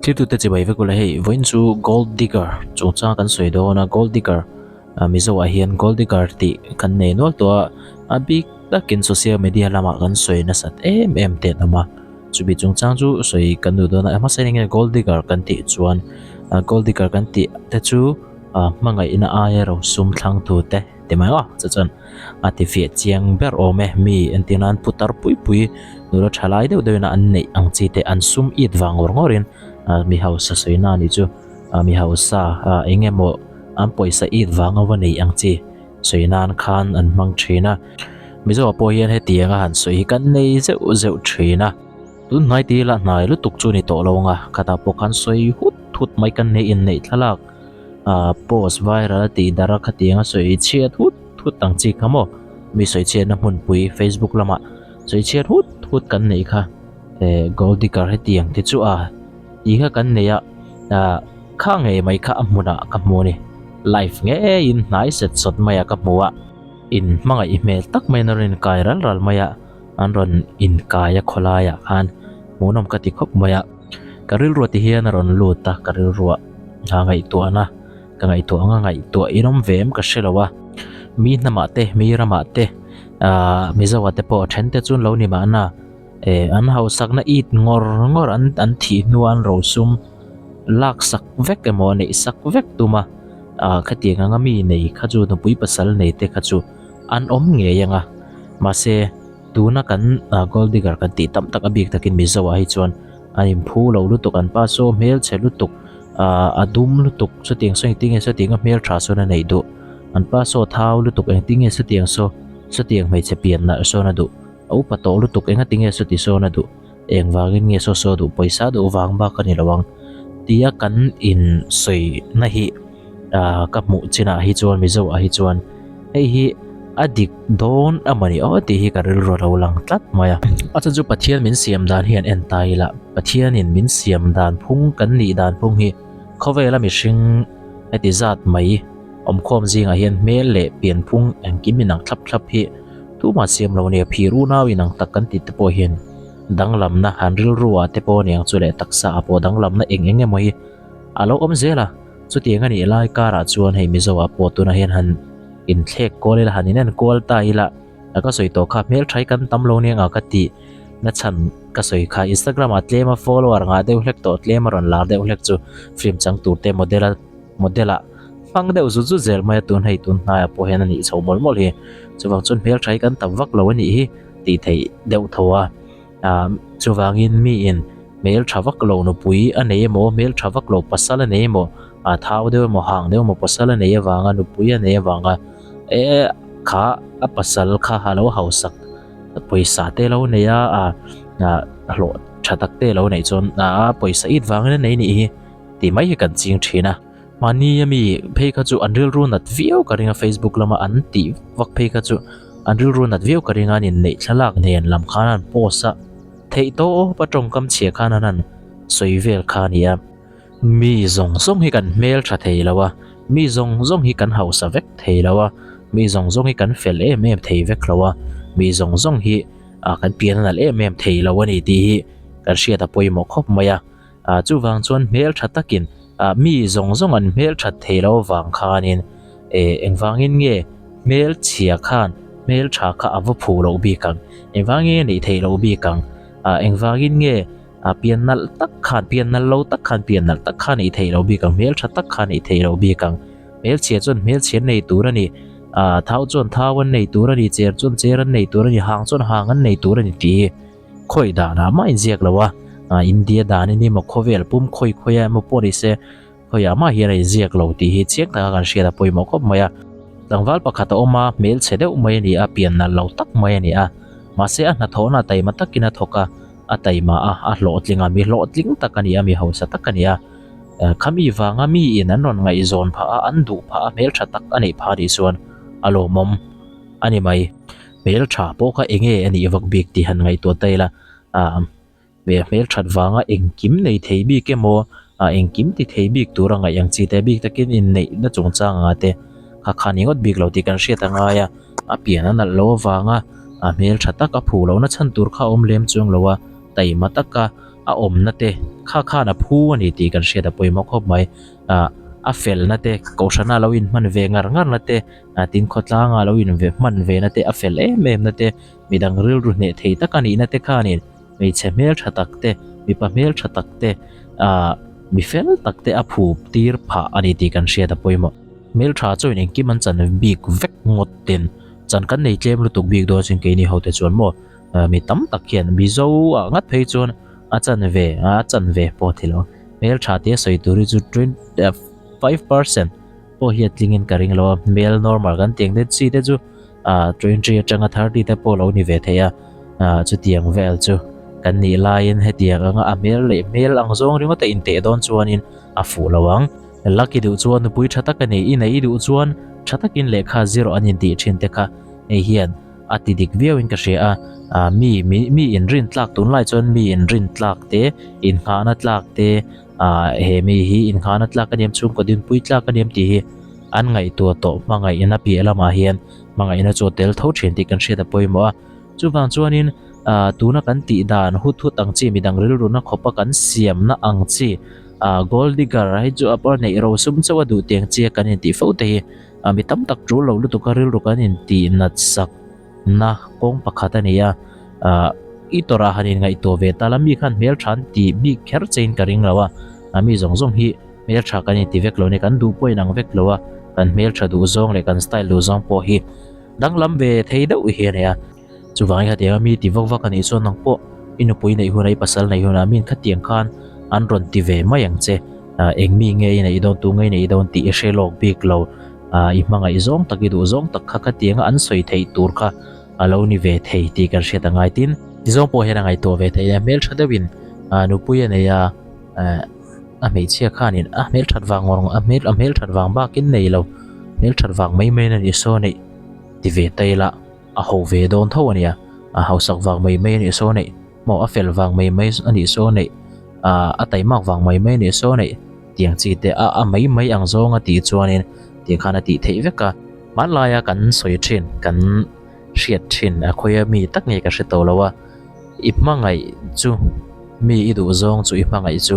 Thlirtute chibai vek ula hei vawiin chu gold digger chungchang kan sawi dawn a gold digger ah mizo ah hian gold digger tih kan nei nual tawh a a bik takin social media lamah kan sawi nasat em em te an awm a chumi chungchang chu sawi kan duh dawn a a hmasa in enge gold digger kan tih chuan ah gold digger kan tih te chu ah hmangaihna aia rosum thlang tu te. Ti mai aw chu chuan a ti fiah chiang ber awm e mi entir nan putar pui pui nula tha lai deuh deuh in an neih ang chi te an sum it vang ngawr ngawr in ah mi hausa sawi na anih chu ah mi hausa ah eng emaw an pawisa it vang a va neih ang chi sawi nan khan an hmang thin a mizo ah pawh hian hetiang a han sawi hi kan nei zeuh zeuh thin a tun hnai tih lah hnai lutuk chu ni tawh lo ang a khatah pawh khan sawi hut hut mai kan nei inneih thlalak. ah post viral a tih darh a khatiang a sawi chhiat hut hut ang chi kha maw mi sawi chhiatna hmunpui facebook lamah sawi chhiat hut hut kan neih kha eh gold digger hetiang te chu a tih kha kan nei a ah kha ngei mai kha a hmunah ka hmu a ni live ngeiin hnai set sawt mai a ka hmu a in hmangaih hmel tak maiin a rawn inkai ral ral mai a an rawn inkai a khawlaiah khan hmuhnawm ka ti khawp mai a. Ka rilruah ti hian a rawn lut a, ka rilruah a ngaihtuahna ka ngaihtuah anga ngaihtuah in awm ve em ka hre lo a, mi hnamah te mi ramah te ahh Mizo ah te pawh a then te chu an lo ni mahna eh an hausakna it ngawr ngawr an an thih hnua an rosum lak sak vek emaw neih sak vek tum a ah khatiang anga mi nei kha chu nupui pasal nei te kha chu an awm ngei ang a mahse. Tuna kan gold digger kan tih tam tak a bik takin Mizo ah hi chuan an inphu lo lutuk an pa saw hmel chhe lutuk ah a dum lutuk chutiang saw engtin nge sawtiang a hmel tha sawn a neih duh an pa saw thau lutuk engtin nge sawtiang saw sawtiang hmeichhe pian nalh sawn a duh a upa tawh lutuk engati nge sawti sawn a duh eng vangin nge saw saw duh pawisa duh vang bak a ni lo ang tia kan insawi na hi. ah ka hmuh chinah hi chuan mizo ah hi chuan hei hi a dik dawn a mawni aw tih hi ka rilru a lo lang tlat mai a a chhan chu Pathian min siam dan hi an en ta ila Pathianin min siam dan phung kan nih dan phung hi khawvela mihring heti zat mai awmkhawm zingah hian hmel leh pianphung engkim inang thlap thlap hi tumah siam lo nia phir unau inang tak kan tih te pawh hian danglamna han rilru ah te pawh aniang chu leh taksa ah pawh danglamna eng eng emaw hi a lo awm zel a. Chutiang a nih lai karah chuan hei Mizo ah pawh tunah hian han inthlek kual ila han inen kual ta ila a ka sawi tawh kha hmeltha hi kan tam lo nia ka tih na chhan ka sawi kha Instagram ah tlem a follower ngah deuh hlek tawh tlem a rawn lar deuh hlek chu film chang tur te model a model ah hmang deuh zut zut zel mai a tun hei tun hnaiah pawh hian a nih chho mawlh mawlh hi chuvang chuan hmeltha hi kan tam vak lo a nih hi tih theih deuh tho a. Ah chuvangin miin hmel tha vak lo nupui a nei emaw hmel tha vak lo pasal a nei emaw ah thau deuh emaw hang deuh emaw pasal a nei avanga nupui a nei avanga eh kha a pasal kha a lo hausak pawisa te lo nei a ah ah hlawh tha tak te lo neih chuan ah pawisa it vangin a nei nih hi tih mai hi kan ching thin a. Mahni a mi phei kha chu an rilru nat viau ka ring a Facebook lama an tih vak phei kha chu an rilru nat viau ka ring a an inneih thlalak nen lam khan an post a theih tawp a tawngkam chhia khan an han sawi vel kha a ni a. Mi zawng zawng hi kan hmel tha thei lo a, mi zawng zawng hi kan hausa vek thei lo a, mi zawng zawng hi kan fel em em thei vek lo a, mi zawng zawng hi ah kan pian a nalh em em thei lo a ni tih hi kan hriat a pawimawh khawp mai a. Ah chuvang chuan hmel tha takin ah mi zawng zawng an hmel that thei lo avang khanin eh engvangin nge hmel chhia khan hmel tha kha a va phu loh bik ang engvangin nge neih theih loh bik ang ah engvangin nge ah pian nalh tak khan pian nalh lo tak khan pian nalh tak kha neih theih loh bik ang hmel tha tak kha neih theih loh bik ang hmel chhia chuan hmel chhia an nei tur a ni ah thau chuan thau an nei tur a ni cher chuan cher an nei tur a ni hang chuan hang an nei tur a ni tih hi. Khawi danah mah inziak lo a, India dan in emaw khawvel pum khawi khawi a emaw pawh ni se khawiah mah hian a inziak lo tih hi chiang taka kan hriat a pawimawh khawp mai a. Tlangval pakhat a awm a, hmelchhe deuh mai a ni a, pian nalh lo tak mai a ni a. Mahse a hnathawhna taima takin a thawk a, a taima a, a hlawhtling a, mi hlawhtling tak a ni a, mi hausa tak a ni a. Khami vanga miin an rawn ngaihzawn phah a, an duh phah a, hmeltha tak a neih phah anih chuan a lawmawm a ni mai. Hmel tha pawh kha enge a nih vak bik tih han ngaihtuah ta ila ah hmel that vanga engkim nei thei bik emaw ah engkim ti thei bik tura ngaih ang chi te bik takin inneih na chungchang anga te kha kha ni ngawt bik lo tih kan hriat a ngai a a pian a nalh loh avanga a hmel tha tak a phuh lohna chhan tur kha a awm lem chuang lo a taima taka. a awmna te kha khan a phu a ni tih kan hriat a pawimawh khawp mai. Ah a felna te kohhrana lo inhman ve ngar ngar na te ah tin khawtlanga lo in ve hman ve na te a fel em em na te midang rilru hneh thei tak a nihna te khanin hmeichhe hmeltha tak te mipa hmeltha tak te ah mi fel tak te a phup tir phah a ni tih kan hriat a pawimawh. Hmeltha chuan engkim an chan bik vek ngawt ten chan kan nei tlem lutuk bik dawn sin keini ho te chuan maw mi tam tak hian Mizo ah ngat phei chuan a chan ve a chan ve pawh a ti lo hmeltha tia sawi tur hi chu 25 percent pawh hi a tling in ka ring lo a hmel normal kan tih ang te chi te chu ah 20 atanga 30 te pawh lo ni ve thei a ah chutiang vel chu kan nih laiin hetiang anga a hmel leh hmel ang zawng ringawt a inteh dawn chuanin a fuh lo ang. Lucky duh chuan nupui tha tak a ni i neih duh chuan tha takin lehkha zir an intih thin te kha hei hian a ti dik viau in ka hria a, ah mi mi mi inrin tlak tunlai chuan mi inrin tlak te innghahna tlak te ah he mi hi innghahna tlak a niam chhungkaw dinpui tlak a niam tih hi an ngaihtuah tawh hmangaihna piah lamah hian hmangaihna chu a tel tho thin tih kan hriat a pawimawh a, chuvang chuanin ah tuna kan tih dan hut hut ang chi midang rilruna khawpa kan siamna ang chi ah gold digger hei chu a neih ro sum chauh a duh tiang chi a kan intih fo te hi ah mi tam tak tul lo lutuk a rilru kan intih nat sak na kawng pakhat a ni a ah i tawrh ah han inngaihtuah ve ta la mi khan hmeltha an tih bik kher che in ka ring lo a ah mi zawng zawng hi hmeltha kan inti vek lo a ni kan duh pawh inang vek lo a kan hmeltha duh zawng leh kan style duh zawng pawh hi danglam ve thei deuh hi a ni a. Chuvangin khatiang a mi ti vak vak a nih chuan nang pawh i nupui neih hunah i pasal neih hunah min khatiang khan an rawn ti ve mai ang che. Ah eng mi nge i neih dawn tu nge i neih dawn tih i hre lawk bik lo. Ah i hmangaih zawng tak i duh zawng tak kha khatianga an sawi theih tur kha a lo ni ve thei tih kan hriat a ngai tin. Tizawng pawh hian a ngaihtuah ve theih a hmeltha deuhin ah nupui a nei a eh a hmeichhia khanin a hmelthat vang ngawr a hmel a hmelthat vang bakin nei lo hmelthat vang mai mai a ni saw neih ti ve ta ila. A ho ve dawn tho a nia, a hausak vang mai mai a nih saw neih, maw a fel vang mai mai a nih saw neih, ah a taimak vang mai mai a nih saw neih tiang chi te a a mai mai ang zawng a tih chuanin tiang khan a tih theih vek a. Hmanlaia kan sawi thin, kan hriat thin a khawia mi tak nge ka hre tawh lo a, i hmangaih chu mi i duh zawng chu i hmangaih chu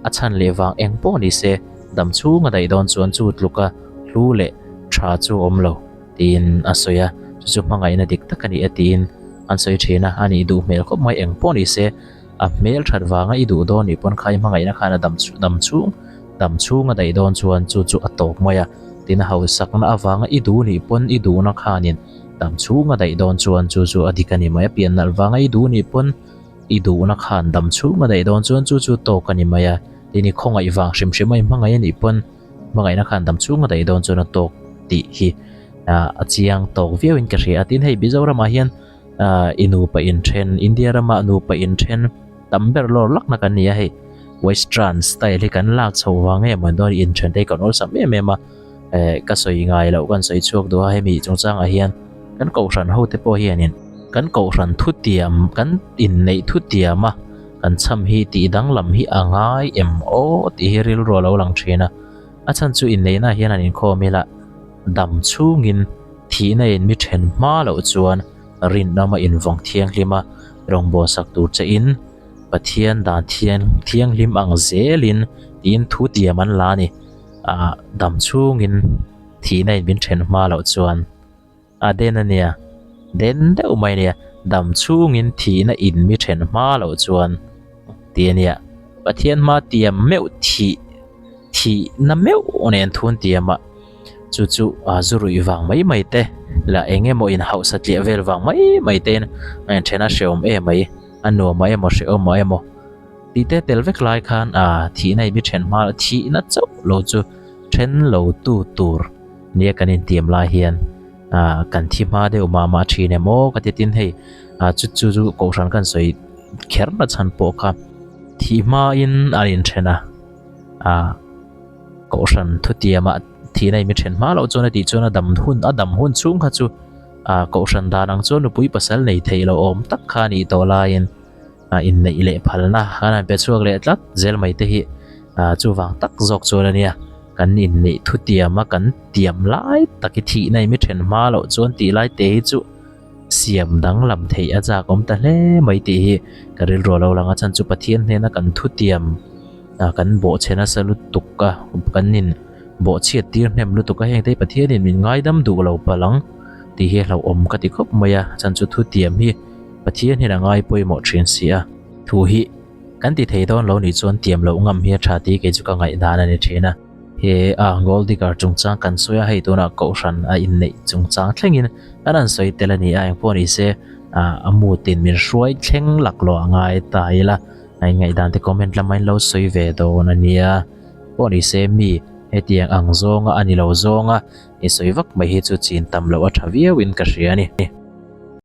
a chhan leh vang eng pawh ni se dam chhung a daih dawn chuan chu tluka hlu leh tha chu a awm lo. Tiin a sawi a, chu chu hmangaihna dik tak a ni e tiin an sawi thin a, a nih duh hmel khawp mai eng pawh ni se, a hmel that vanga i duh dawn nih pawn kha i hmangaihna khan a dam dam chhung dam chhung a daih dawn chuan chu chu a tawp mai a, tin a hausakna avanga i duh nih pawn i duhna khanin dam chhung a daih dawn chuan chu chu a dik a ni mai a, pian nalh vanga i duh nih pawn i duhna khan dam chhung a daih dawn chuan chu chu tawk a ni mai a, tin i khawngaih vang hrim hrim a i hmangaih a nih pawn. Hmangaihna khan dam chhung a daih dawn chuan a tawk tih hi a chiang tawk viau in ka hria a. Tin hei Mizoramah hian i nupa inthen, India rama nupa inthen tam ber lawr lakna kan ni a hei. Western style hi kan lak chho vang em ang dawn inthen te hi kan awlsam em em a. Ka sawi ngai loh kan sawi chhuak duh a hemi chungchangah hian kan kohhran ho te pawh hianin kan kohhran thutiam kan inneih thutiam a. Kan chham hi tih danglam hi a ngai em aw tih hi rilru a lo lang thin a, a chhan chu inneihna hian an inkhawm ila dam chhungin thihna in mi then hma loh chuan rinawm a invawng thianghlim a, rawngbawlsak tur che in Pathian dan thian thianghlim ang zelin tiin thu tiam an la a ni, ah dam chhungin thihna in min then hma loh chuan. A den a nia, den deuh mai a nia, dam chhungin thihna in mi then hma loh chuan ti a nia, Pathian hma tiam meuh thih thihna meuh nen thun tiam a, chu chu a zu ruih vang mai mai te lah eng emaw in hausa tliah vel vang mai mai te in a inthen a hrehawm em mai, a nuam ah emaw hrehawm ah emaw tih te tel vek lai khan a thihna in mi then hma thihna chauh lo chu then lo tu tur. Nia kan intiam lai hian ah kan thi hma deuh mah mah thin em aw ka ti tin hei ah chu chu chu kohhran kan sawi kher na chhan pawh kha thih hma in a inthen a ah kohhran thutiam ah thihna in mi then hma loh chuan a tih chuan a dam hun a dam hun chhung kha chu ah kohhran dan ang chuan nupui pasal nei theih loh awm tak kha a nih tawh laiin. ah inneih leh phalna kan han pe chhuak leh tlat zel mai te hi ah chuvang tak zawk chuan a nia kan inneih thutiam a kan tiam lai tak hi thihna i mi then hma loh chuan tih lai te hi chu siam danglam theih a chak awm ta hle mai tih hi ka rilru a lo lang a, chhan chu Pathian hnena kan thutiam kan bawhchhe nasa lutuk a, kan in bawhchhiat tir hnem lutuk a, heng te hi Pathianin min ngaidam duh lo palh ang tih hi a hlauhawm ka ti khawp mai a, chhan chu thutiam hi Pathian hian a ngai pawimawh thin si a, thu hi kan ti thei dawn lo nih chuan tiam loh ngam hi a tha tih kei chu ka ngaihdan a ni thin a. He a gold digger chungchang kan sawi a, hei tunah kohhran a inneih chungchang thlengin an han sawi tel a ni a, engpawh ni se a mutin min hruai thleng laklawh a ngai ta ila a inngaihdan te comment lamah in lo sawi ve dawn a nia. Pawh ni se mi hetiang ang zawnga a ni lo zawnga i sawi vak mai hi chu chin tam loh a tha viauin ka hria a ni.